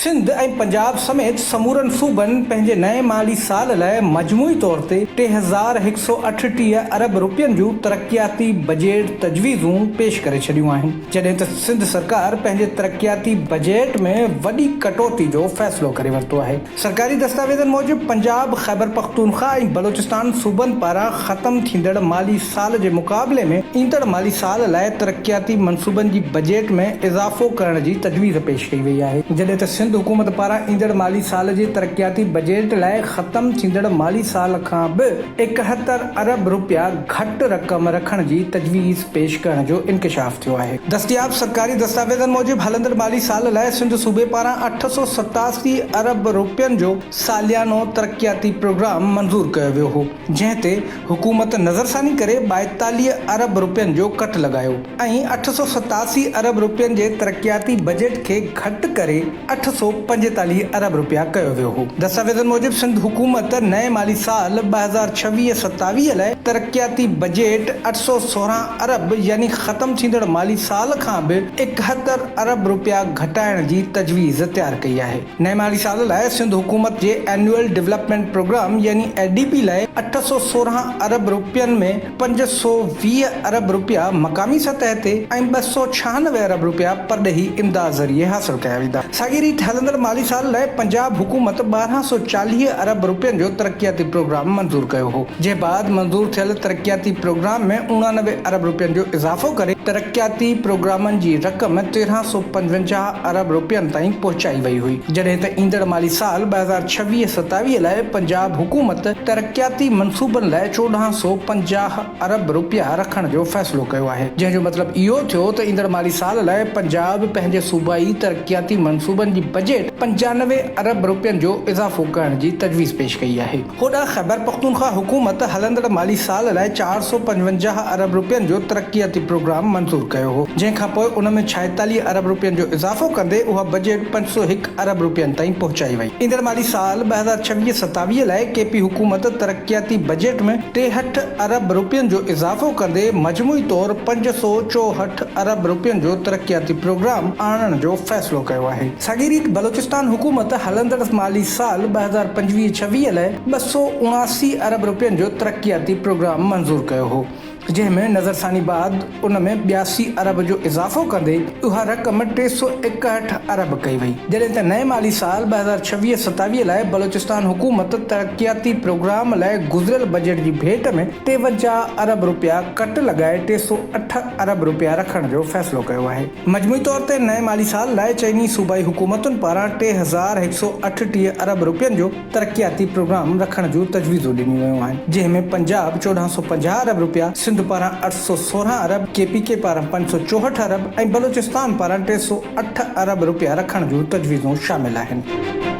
سنڌ ۽ پنجاب سميت سمورن صوبن پنهنجي نئين مالي سال لاء مجموعي طور تي 3138 ارب رپين جون ترقياتي بجيٽ تجويزون پيش ڪري ڇڏيون آهن، جڏهن ته سنڌ سرڪار پنهنجي ترقياتي بجيٽ ۾ وڏي ڪٽوتي جو فيصلو ڪري ورتو آهي. سرڪاري دستاويزن موجب پنجاب، خيبرپختونخوا ۽ بلوچستان صوبن پاران ختم ٿيندڙ مالي سال جي مقابلي ۾ ايندڙ مالي سال لاء ترقياتي منصوبن جي بجيٽ ۾ اضافو ڪرڻ جي تجويز پيش ڪئي وئي آهي، جڏهن ته سنڌ حڪومت پاران ايندڙ مالي سال جي ترقياتي بجيٽ لاء ختم ٿيندڙ مالي سال کان به 71 ارب رپيا گهٽ رقم رکڻ جي تجويز پيش ڪرڻ جو انڪشاف ٿيو آهي. دستياب سرڪاري دستاويزن موجب هلندڙ مالي سال لاء سنڌ صوبي پاران 887 ارب رپين جو ساليانو ترقياتي پروگرام منظور ڪيو ويو هو، جنهن تي حڪومت نظرثاني ڪري 42 ارب رپين جو ڪٽ لڳايو ۽ 887 ارب رپين جي ترقياتي بجيٽ کي گهٽ ڪري 845 ارب رپيا ڪيو ويو هو. دستاويزن موجب سنڌ حڪومت نئين مالي سال 2026 27 لاء ترقياتي بجيٽ 816 ارب يعني ختم ٿيندڙ مالي سال کان به 71 ارب رپيا گهٽائڻ جي تجويز تيار ڪئي آهي. نئين مالي سال لاء سنڌ حڪومت جي اينوئل ڊولپمينٽ پروگرام يعني اي ڊي پي لاء 816 ارب رپين ۾ 520 ارب رپيا مقامي سطح تي ۽ 296 ارب رپيا پرڏيهي امداد ذريعي حاصل ڪيا ويندا. ساڳي ريت هلندڙ مالي سال لاء پنجاب حڪومت 1240 ارب رپين جو ترقياتي پروگرام منظور ڪيو هو. جنهن بعد منظور ٿيل ترقياتي پروگرام ۾ 89 ارب رپين جو اضافو ڪري ترقياتي پروگرامن جي رقم 1355 ارب رپين تائين پهچائي وئي هئي، جڏهن ته ايندڙ مالي سال 2026 27 لاء پنجاب حڪومت ترقياتي منصوبن لاء 1450 ارب رپيا رکڻ جو فيصلو ڪيو آهي، جنهن جو مطلب اهو ٿيو ته ايندڙ مالي سال لاء پنجاب پنهنجي صوبائي ترقياتي منصوبن جي بجيٽ 95 ارب رپين جو اضافو ڪرڻ جي تجويز پيش ڪئي آهي. هوڏانهن خيبرپختونخوا حڪومت هلندڙ مالي سال لاء 455 ارب رپين جو ترقياتي پروگرام منظور ڪيو هو، جنهن کانپوء ان ۾ 46 ارب رپين جو اضافو ڪندي اها بجيٽ 501 ارب رپين تائين پهچائي وئي. ايندڙ مالي سال 2026 27 لاء ڪي پي حڪومت ترقياتي بجيٽ ۾ 63 ارب رپين جو اضافو ڪندي مجموعي طور 564 ارب رپين جو ترقياتي پروگرام آڻڻ جو فيصلو ڪيو آهي. ساڳي ريت بلوچستان حڪومت هلندڙ مالي سال 2025 26 لاء 279 ارب رپين جو ترقياتي پروگرام منظور ڪيو هو، جنهن ۾ نظرثاني بعد ان ۾ 82 ارب جو اضافو ڪندي اها رقم 361 ارب ڪئي وئي، جڏهن ته نئين مالي سال 2026 27 لاء بلوچستان حڪومت ترقياتي پروگرام لاء گذريل بجيٽ جي ڀيٽ ۾ 53 ارب رپيا ڪٽ لڳائي 308 ارب رپيا رکڻ جو فيصلو ڪيو آهي. مجموعي طور تي نئين مالي سال لاء چئني صوبائي حڪومتن پاران 3138 ارب رپين جو ترقياتي پروگرام رکڻ جون تجويزون ڏنيون ويون آهن، جنهن ۾ پنجاب 1450 ارب رپيا، سنڌ پاران 816 ارب، ڪي پي ڪي پاران 564 ارب ۽ بلوچستان پاران 308 ارب رپيا رکڻ جون تجويزون شامل آهن.